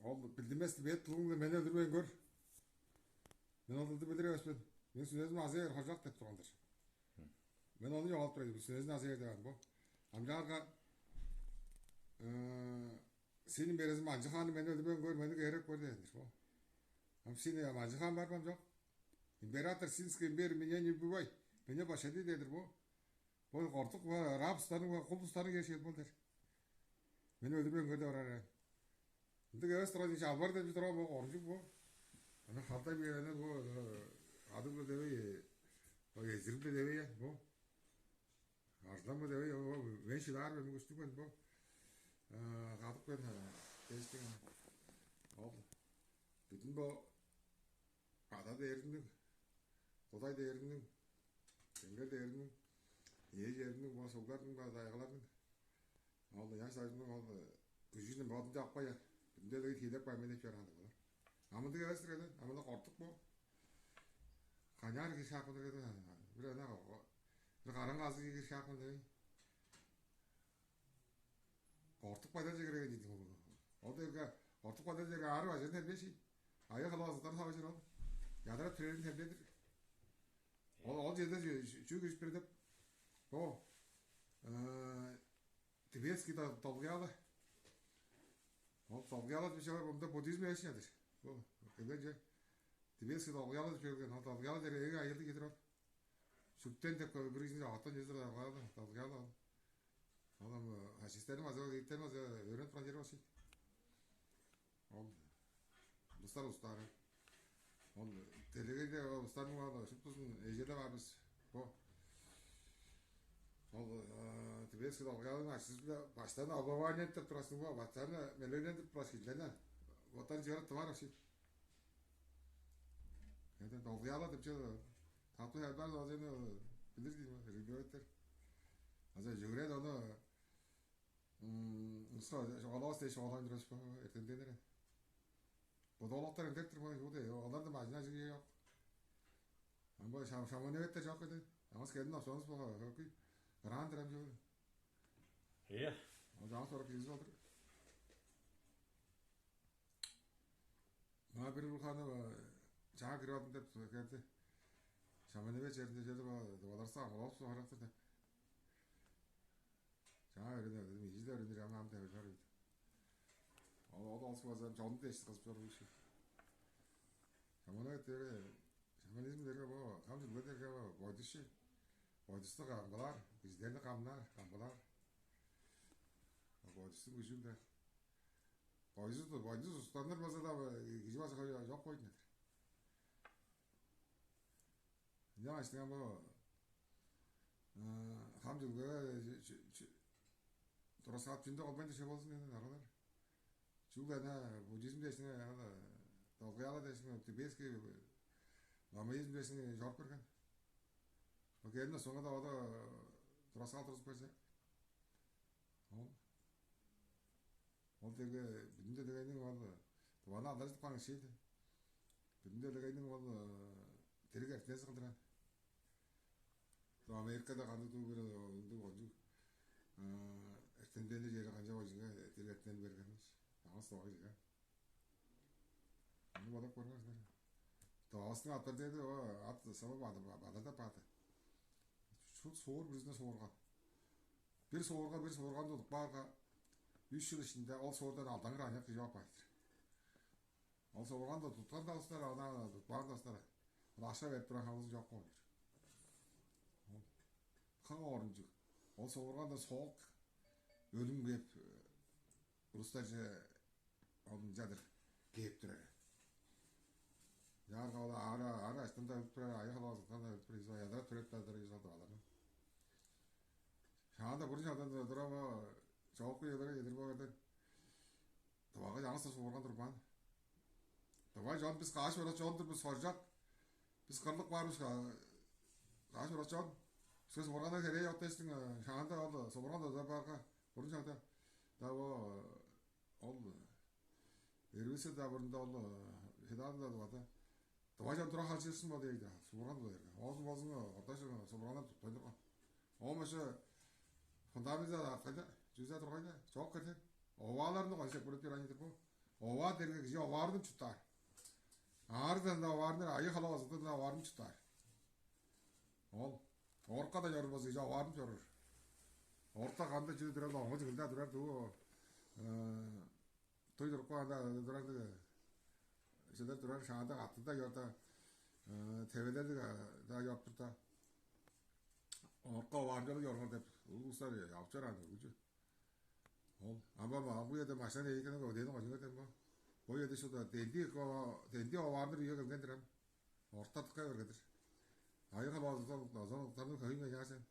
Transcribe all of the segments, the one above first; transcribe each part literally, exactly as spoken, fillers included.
Ол билдинмес бет тылыңны мен өлүрбейн көр. Мен ол дылды билир эвес мен. Мен сүнезим азыяр хоржак деп турган-дыр. Мен ону чогулуп турайын, сүнезин азыяр деп бо. Амчаарга сени березим анчы хааны мен өлүрбейн көр, мени кээреп көр дээндир бо. Ам сени ам анчы хаан бар бам жок. Император Синской империи меня не убивай, меня пощади дедир бо. Бо кортук ва раб станың ва кул станың кешет бол дер. Мен өлүрбейн көрдө барар. Ындыг эвес турган иши албар деп турган бо коржук бо. Ана халтай биерени бо адыг бо дебей, бо эзирим бо дебей бо. Арзылан бо дебей бо. Мен шыдаар мен күштүг мен бо. Кадык мен эстиң. Ол бүтүн бо ада дээриниң, кудай дээриниң, деңге дээриниң, ээ чериниң, бо сугларның, бо дайгаларның, ол ыяш дажының ол күжүн бодунче аппай, бүдүнделеги тиилеп каан мен деп чораан болар. А мындыг эвес-тир эде, а мында кортук бо. Каняар киир шаапкын эде, бир ана бир караң казы киир шаапкын эде. Кортук байдал чегереген дидиң ол. Ол дээрге кортук байдал чегерген ары бажын хембеши. Айы халаазыктар савыжыр ол. Ядырап тирерин хембедир. Ол ол жерде чүү киришпир деп. Бо тибетский долгиалы. Ол долгиалы деп чыгар, мында буддизм эшиядыр. Бо келген же тибетский долгиалы деп чыгарган. Ол долгиалы дер эң айылды кедир ол. Сүктен деп бир кижини оттон чыдыр долгиалы, долгиалы ол. Ол ам фашистерин база, ыйттерин база өөрүнүп турган чери башый. Ол улустар улустаары. Ол делегейде улустарның баары шуптузун эжелеп аар бис. Бо ол тибетский долгиалыын ачызып-ла баштан обование деп турасың бо, баштан мелегнен деп турас килдене. Оттан чыгарып тывар башый. Эден долгуяла деп чыгы. Таптыг хайбар ол жаны билир дейм ребёттер. Аза жүгүрет ону ымска олоос дээш оолайн турас бо эртенденер. Бодоолоктор эндертир бо жууда оларда мажына жыгы жок. Ам бо шаманеветтер жок эди. Аңыс келдин опсоонус бо хөкүй. Ыраан дырам жууда. Э, Ол жаңа сорок киргизип отыр. Маа бир улханы чаа кирип алдым деп келди. Шаманеве черинде чедип аларса амылалып сугар деп. Чаа өрүнө дедим, ийи-ле өрүнүр ам ам деп чор ийди. Ол ол алыс база чонду дешти кызып чоруур иши. Шаманеве дери шаманизм дерге бо кам жылга дерге бо бойдушу. Бойдусту камгалаар, кижилерни камнаар, камгалаар. Бойдустуң күжүн бе. Бойдус бойдус устаннар база да кижи база жок койдун эдир. Ынчангаш дыңа бо хам чылгыга тураскаап чүнде кылбайн деше болзун деден аралар. Чүгле ана буддизм дээшиң ана долгуяла дээшиң тибетский ламаизм дээшиң чоруп берген. Келин соңга да ода тураскаал турузуп берсе. Ол Ол дерге бүдүн делегейниң ол дываны алдаржыдып каан киши эди. Бүдүн делегейниң ол дириг эртинези кылдыран. Бо Америкада кандыг дуу бир ындыг кончуг эртемденир чери канчап ол чиге дириг эртинени берген. Аңыс доо чиге. Аны бодап көрүңер силер. Доостуң аттар деди, о, ат сава бады бады да бады. Шут суур бүрүзүнө суурган. Бир суурга бир суурган тудуп баарга, үч чыл ишинде ол суурдан алдан кырааняк кижи аппайдыр. Ол суурган да туткан да устар, ана тутпаан да устар. Ол акша берип турган халызы жок болур. Каң оорунчуг. Ол суурган да соок өлүм кээп, улустарже ол мынчадыр кээп турар. Чаарга ол ара ара ачтан да өлүп турар, айы халаазыткан да өлүп турар, яза ядара төреп да турар яза дываларны. Шаанда бурун шаандан турама чоокку ыяларга чедир боор эден. Дывага жаңы сыр суурган турбаан. Дывай чон бис каш бара чон-дур бис хоржак. Бис кырлык баар бис каш бара чон. Биске суурганнар херээ оттештиң шаанда ол суурган да баарга бурун шаанда. Да бо Ол эрвисе да бурунда ол хедаанда да бада. Давай жан тура халчырсын ба дейди. Субурган да ерге. Оозун болзун орташ субургандан тутпай турган. Ол меше фундамент да аткайда, жүзө тургайда. Чок кетен. Овааларны койсак бурут бир айнытыр бу. Оваа дээрге кижи оваарынып чурттаар. Аарыдан-даа оваарыныр, айы-хала базыктан-даа оваарынып чурттаар. Ол орукка-даа чорбас кижи оваарынып чоруур. Орта канда чүү турар, оңгу чыгылдаа турар дуу. Туй туруп каанда турар, чыдар турар, шаанда катында чорда, тевелердиг-даа чоруп турда, орукка оваарынчалыг чоруңар деп улустар алып чораан үргүлчү. Ол амба ам бу жерде машина эйикенин көдээни кожуңар дем бо. Бо жерде шууда денди денди оваарыныр үе келген-дир ам. Орта тыкка бергедир. Айыга базыктарның хөйүн кайнаар сен.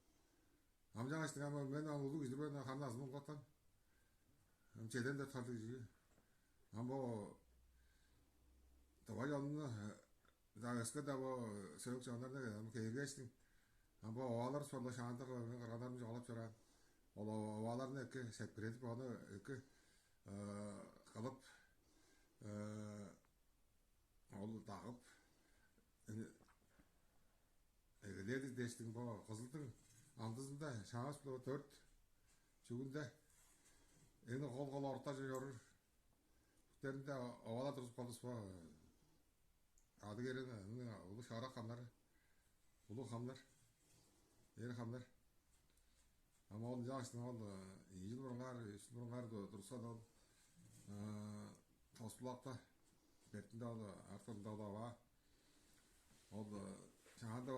Амчааш дыңа мен ам улуг кижи мен, ханы азын улгатан. Ам чеден деп тарды кижи. Ам бо давай алны да өске да бо сөөлүк чоннарны ам кээргээштиң. Ам бо оваалар сонда шаандык мен кыргандарым жогалап чораан. Ол овааларны эки сепкиредип, ону эки кылып, ол дагып, эгелээр дээштиң бо кызылдың алдызында шаавыс биле төрт чүгүнде эни кол-кол ортажы чоруур. Бүктеринде овала турузуп калдыс бо. Ады керен улуг шаарак хамнары, улуг хамнар, эр хамнар. Ама ол ынчаашты ол ийи чыл бурунгаар, үч чыл бурунгаар турса да ол тос булакта бертинде ол артында ол аваа. Ол шаанда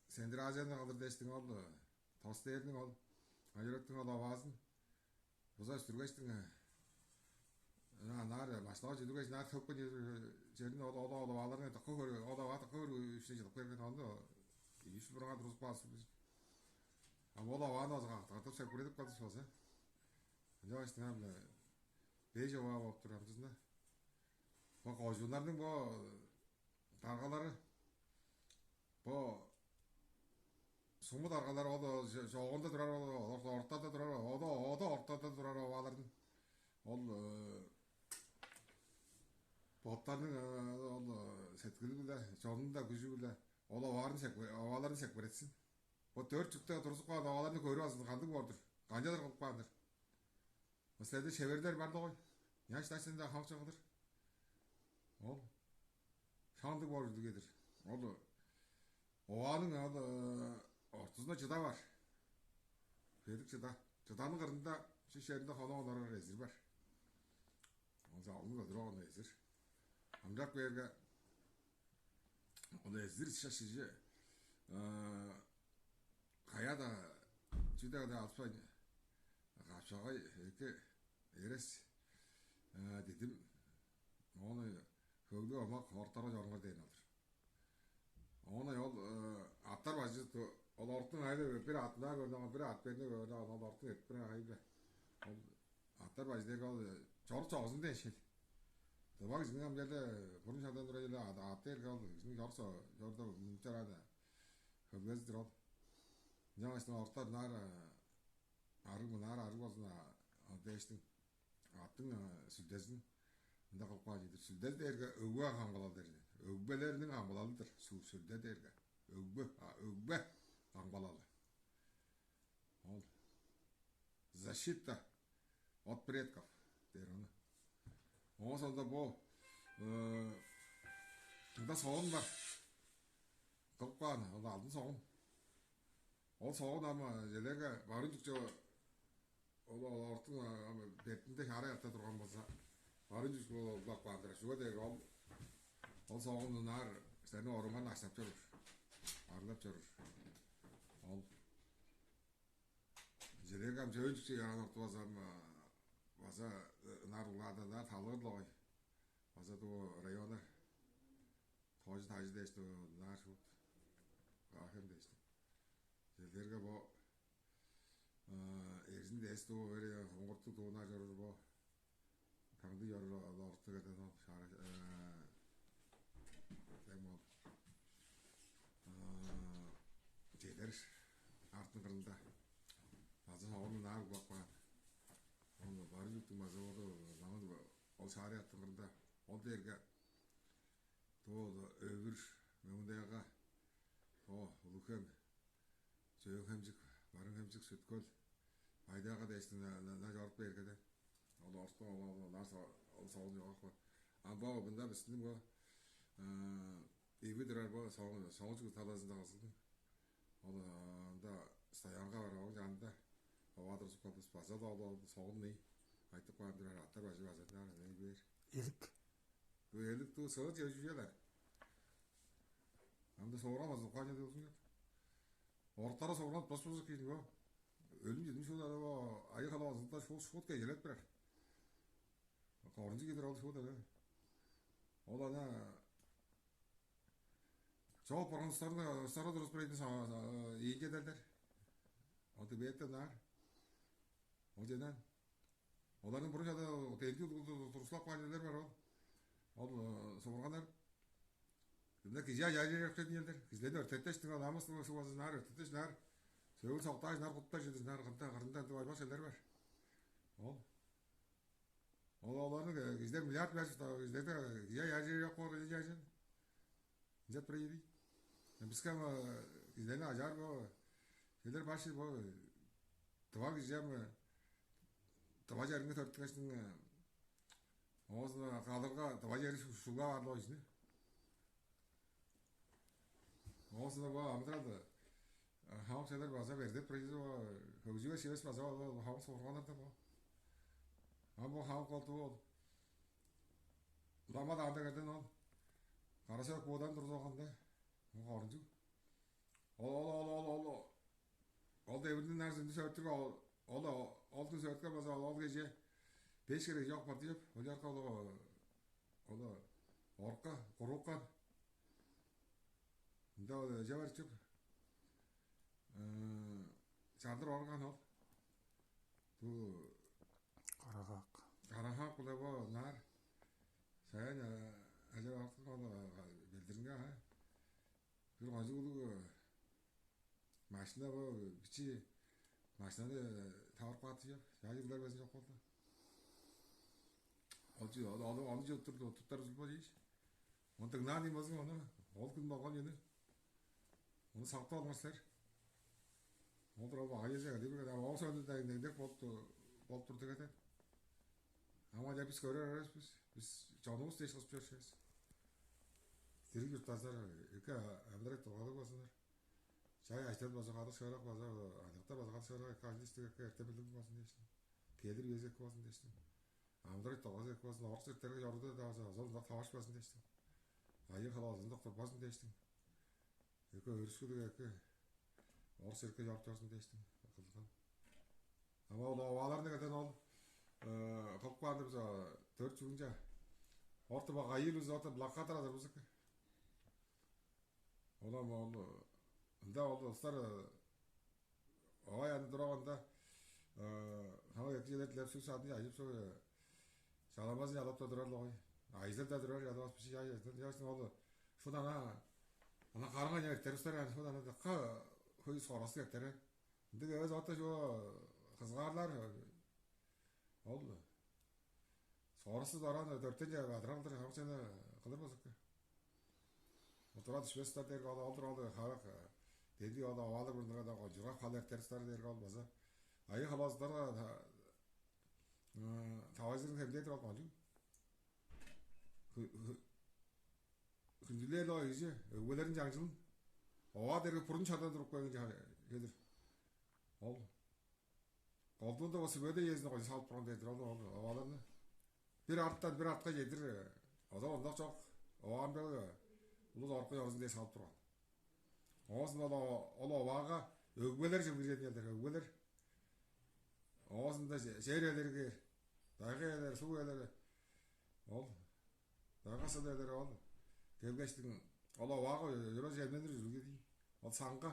сендир Азияны кылдыр дээштиң ол тос дээрниң ол ажырыктың ол аваазын буза үстүргештиң. Ынаар баштава чүдүргеш, ынаар төкпүн черин ода ода ода аларны тыкка көрү ода ава тыкка көрү үстүне чыдып берген онда ийиш бураңа турузуп калсын. А ол авааны база кактыгартып сөкүредип калдыш болза. Ынча баштыңар биле беш оваа болуп тур амчызында. Бо кожууннарның бо даргалары, бо суму даргалары ол чогунда турар, ол ортада турар, ода ода ортада турар оваалардын ол боттарның ол сеткили биле, чонун да күжү биле ол оваарын овааларын секпиретсин. Бо төрт чүкте турузуп каан овааларны көрүп алзын, кандыг боор-дур, канчалар кылып каан-дыр. Силерде шеверлер бар да кой. Няш дашында хамча кылыр. Ол шаандыг боор үрдүгедир. Ол овааның ады ортузунда чыда бар. Бедик чыда. Чыданың кырында шишеринде хоно онорор эзир бар. Ол залдың да тураган эзир. Амчак берге ол эзир шашыжы каяда чүдеде алпайн капчагай эки эрес дидим. Ону хөглүг омак ортара чоруңар дээн алыр. Ону ол аттар бажы ол ортун айлы бир атынаа көрүнөгөн, бир ат берине көрүнөгөн, ол ортун эт бир ай бе. Ол аттар бажы дээрге ол чорук чогузун дээшил. Дыва кижиниң ам келде бурун шагдан тура эле ат дээрге ол кижиниң чорукса чорда мынчараан хөлгезидир ол. Ынчангаш ортор наар арыг мынаар арыг болзун дээштиң. Аттың сүлдезин ында кылып каан чыдыр. Сүлде дээрге өгбе камгалал дээр. Өгбелерниң камгалалыдыр. Сүлде дээрге өгбе, а өгбе камгалалы. Ол защита от предков дээр ону. Оон соонда бу ында соон бар. Кылып каан ол алдын соон. Ол соон ама желеге барын чүкче ол ортуң бетинде хары ятта турган болза, барын чүк улап каан-дыр. Чүге дээрге ол ол соон ынаар сени оруңан аштап чоруур, арлап чоруур. Ол желеге ам чөөн чүкче яран орту база база ынаар улаада ынаар талыыр-ла ой. База дуу районнар тоожу тажы дээш дуу ынаар шуут. Каахем дээш. Желдерге бо эрзин дээс дуу бери оңгуртуг дуунаар чоруур бо. Таңды чоруур ортуг эден ол шаара эм ол чедер артын кырында база соонун аар кулап каан. Ону бары чүктүң база оду заман ол шаары артын кырында ол дээрге доо өвүр мөңүндаяга о улуг хем Чөөн-Хемчик, Барыын-Хемчик, Сүт-Хөл, Бай-Тайга дээштиң на чоруп бээргеде, Ол орта ол ол нар ол соон жок бар. А бо мында биздин бо эви турар бо соон соончугу талазында кызылдың. Ол ында стоянка бар, оң жанында. Ова турузуп калдыбыз, база да ол соон ней айтып каан турар, аттар бажы база ней бээр. Элик. Бу элик туу сыыр чежүжелер. Анда соорган азы каан жада болзун. Оруктары соорган бос бос кийин бо. Өлүм жедим шуут ада бо айы халавазында шуут шуут кегелеп бирер. Корунчу кидир ол шуут ада. Ол ана чоп барган устарны устары туруп бирейдин ийинчеделдер. Ол дебетте нар. Ол женен. Оларның бурун чада тенди тургузуп каан черлер бар ол. Ол субурганнар мында кижи ажаажы эрткен черлер. Кижилерни өртеттештиң, ол намыс шугазы нар өртеттеш нар. Сөөгүн соктааш нар куттар чыдыр нар кында кырында ындып аймак черлер бар. Ол ол оларның кижилер миллиард беш кижилерде кижи ажаажы жок болган кижи ажаажы. Ынчап тура ийин. Биске ам кижилерни ажаар бо черлер баш бо тыва кижи ам тыва черинге төрүттүнгештиң оозун калырга тыва чери шугла баарлап ийин. Оозун бо амыдыралды хамык черлер база бердеп турар ийин бо хөгжүвес чивес база хамык сорганнарда бо. Ам бо хамык болду ол. Улама даанда келден ол. Карасак боодан турзаганда. Корунчуг. Ол ол ол ол ол ол девирдин нарзын сөөртүргө ол ол ол күн сөөрткө база ол ол кеже беш кере жок бар деп. Ол ярка ол ол орка куруккан. Ында ол эже бар чук. Чандыр орган ол. Бу Карагак. Карагак биле бо нар. Сайын эже бар ол билдиринге. Бир кожуг улуг машина бо бичи машинаны таварып каатты жок. Жаажыглар безин жок болду. Ол чү ол ол аны жок турду туттар узулба дейш. Ону дыңнаан дейм болзун ону. Ол күн болгон эни. Ону сактып алыңар силер. Ол тура багай эже деп бир оон соонда дегдек болуп болуп турду кетет. Ама деп биз көрөр эвес биз. Биз чонувус дээш кылып чоршувус. Дириг чурттазар эки амыдырай тургалыг болсуннар. Чай ажыдат база кадык шыырак база адыктар база кадык шыырак эки ажыл иштиг эки эртем билдиг болзун дээштим. Келир үези эки болзун дээштим. Амдырай тогазы эки болзун орус эртерге чоруда да база озон узак тавашпазын дээштим. Айы халаазын доктурбазын дээштим. Эки өөрүшкүлүг эки орус эрке чоруп чорзун дээштим. Кылган. Ама ол овааларны кетен ол кылып каан деп төрт чүгүнче орта бак айыыл биза орта блокадыр адыр бузук. Олам ол ында ол устар оой аны тураганда хамык эки чедер дилеп сүр садын чажып сол чаламазын чалап да турар ой. Айзыр да турар чаламас бичи чай айзыр ясың ол шуут ана ана карыңа не эртер устар аны шуут ана дакка хөй сорасы эртерен. Ындыг эвес отта чуо кызгаарлар ол Соорусу дораан дөртен чаа бадыралдыр хамык чаны кылыр болзукка. Утура дүшпес-даа дээрге ол олдур ол харак дедир ол оваалар мурнуга да кончуга хал эртеристер дээрге ол база айы халаазыдарга тавайзырын хемдедир ол кончуг. Хүндүлээр ол кижи өгбелерин чаңчылын оваа дээрге бурун чадан туруп келген чедир. Ол Колдуунда бо сүбеде иезин кожа салып турган дедир ол овааларны. Бир арттан бир артка чедир оза ондак чок оваан бел улус орукка чорузун дээш салып турган. Оозун ол ол оваага өгбелер чылгыжен келдир, өгбелер. Оозунда чер элерге, дайга элер, суг элери. Ол Даггас ыдыылар ол келгештиң ол оваага өрө чемненир үргүлге дий. Ол саңга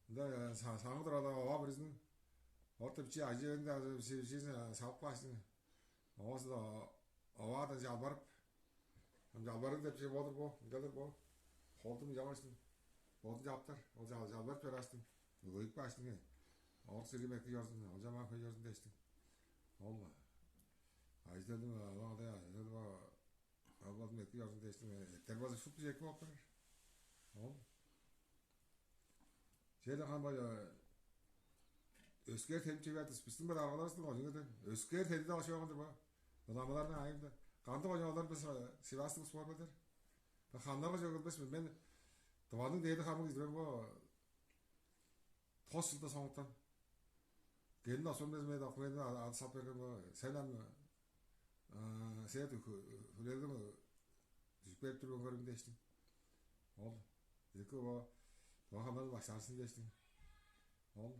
ында саңы турада оваа биризиниң орта биче ажыында биче биче салып каачтың. Оозунда оваадан чалбарып, ам чалбарыг деп че болур бо, ынчалыр бо. Холдум чаваштың. Бодун чаптар, ол чалбарып чораштың. Ыйып каачтың. Орус ирим эки чорзун, ол чамаа хөй чорзун дештиң. Ол Айзелдиң аваңда Айзелдиң Албазым эки чорзун дээштиң эттер база шупту эки болуп турар. Ол Чеде хамбай өскээр тедип чүве-дир. Бистиң бир аргаларывыстың оюңеде өскээр тедип алышып алган-дыр бо. Ыламаларның айында кандыг оюң олар бис сивастыг спор бедер. Хамнарга чөгүлбес мен. Мен дыванның дээди хамыг изирем бо тос жылда соңуттан. Келин осун безмейди окуменди ады сап берген бо. Сен ам сет хүлелдиң. Дүжүп берип тур көңгөрүм дээштиң. Ол эки бо хамнарны баштаарсын дээштиң. Ол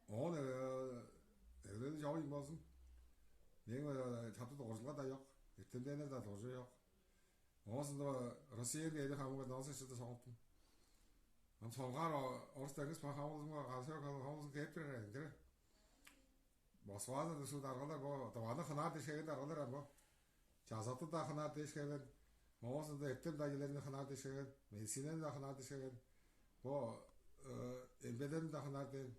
оон эглели чогуйн болзун. Мээң чапты дугуржулга да жок, эртемденер да дугуржу жок. Оозунда Россияда эли хамыгы налсачылда соңуптум. Ам солгаар орус деңиз хамылызынга калса хамылызын кээп турар эдиндире. Москвада дысуу даргалар бо дываны хынаар дешкеген даргалар ам бо. Чазатты да хынаар дешкеген, оозунда эртем дайыларны хынаар дешкеген, медицинаны да хынаар дешкеген, бо эмбедени да хынаар дээн,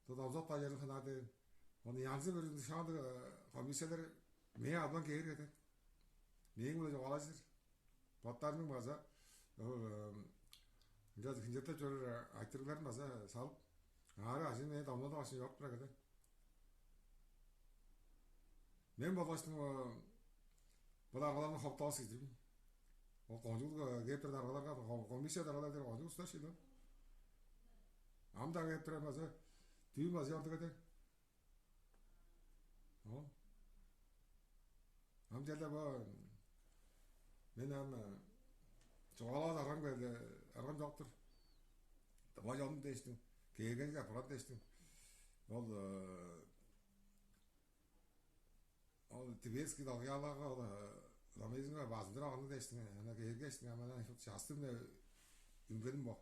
дудамзок дайыларын хынаар дээн. Ону янзы бүрүн шаандык комиссиялар мээ албан кээр кетет. Мээң мына чугаалажыр. Боттарының база ынча хынчатта чоруур айтырыгларын база салып, аары ажын мээ домнадып ашын чоруп турар кетет. Мен болгаштың бул аргаларны хоптоос кижидим. Ол кончуг кээп турар аргаларга комиссия аргалар дээр кончуг устар шыйны. Ам да кээп турар база дүүн база чордуг эдер. Ам чеде бо мен ам чугаалавас аргам келди, аргам чок-тур. Давай чонум дээштиң, кээргенге апарган дээштиң. Ол ол тибетский долгияларга ол ламаизмге базындырып алган дээштиң, ана кээргештиң, ама частым үнгеним бо.